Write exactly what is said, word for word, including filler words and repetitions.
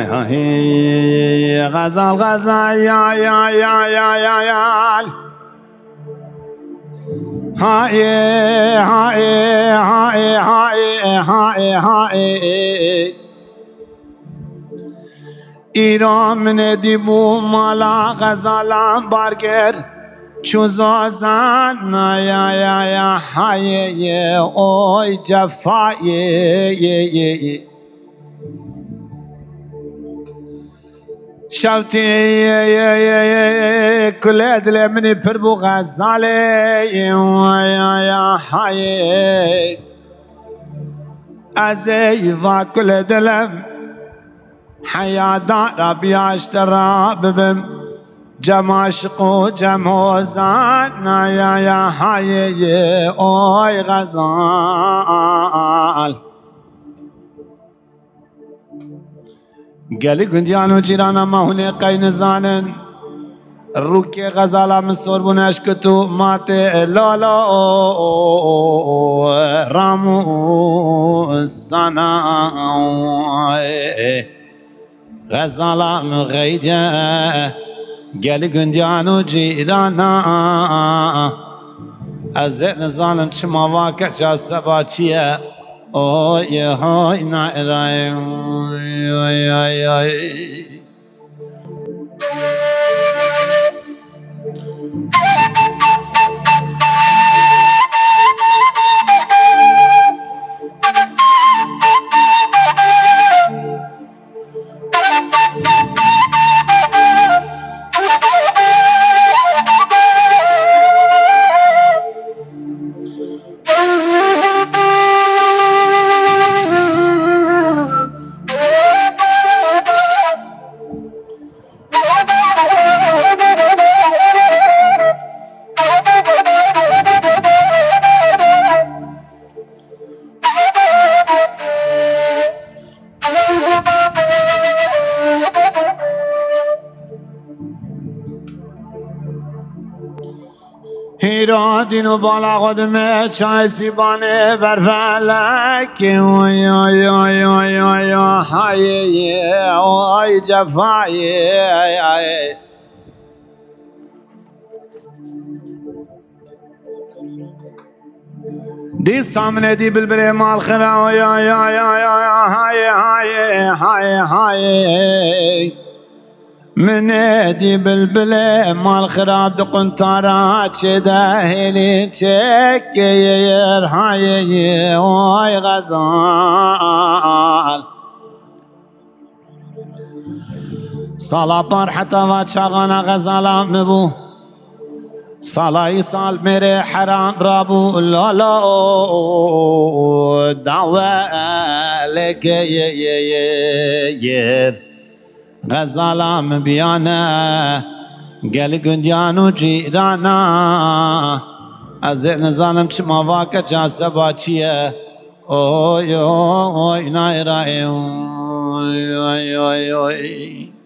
Hey, Xezal, Xezal, ya, ya, ya, ya, ya, ya. Haye, haye, haye, haye, haye, haye. Îro min ê dî bû mala Xezalan bar kir. Çû zozan, ya, ya, ya, haye, ye, oy, cefayê, ye, ye, ye. Şewtî, ye, ye, ye, ye, ye, kulê dilê min î pir bû Xezalê, ye, ya, ya, haye. Ez ê va kulê dilê min, heya dara biya ji te re bibim. Cem aşiq û cem hozan, ya, ya, haye, ye, oy, Xezal. Gelî gundiyan û cîrana me hûn ê qey nizanin. Rûkê Xezala min sor bûne eşk tu matê lala ramûsana. Xezala min xeydiye gelî gundiyan û cîrana. Ez ê nizanim çima va keça seba çi ye. Oy, hoy, nay, ray, oy, oy, oy. Hîra dîn û bala xwe dime çay sîbanê berfelekê. Oy, oy, oy, oy, oy, oy, hayê, oy, cefayê, ay, ay. Dîsa min ê dî bilbilê mal xira, oy, oy, oy, oy, oy, hayê, hayê, hayê, hayê. Min ê dî bilbilê mal xira di quntara çêde hêlî çêkê yê yer, hayê, oy, Xezal. Sala par heta va çaxana Xezala min bû. Sala îsal mêrê heram rabû lala dawe lêkê yê, yê, yê, yê. Xezala min biyane gelî gundiyan û cîrana. Ez ê nizanim çima va keça seba çi ye. Oy, oy, nay, ray, oy, oy, oy, oy.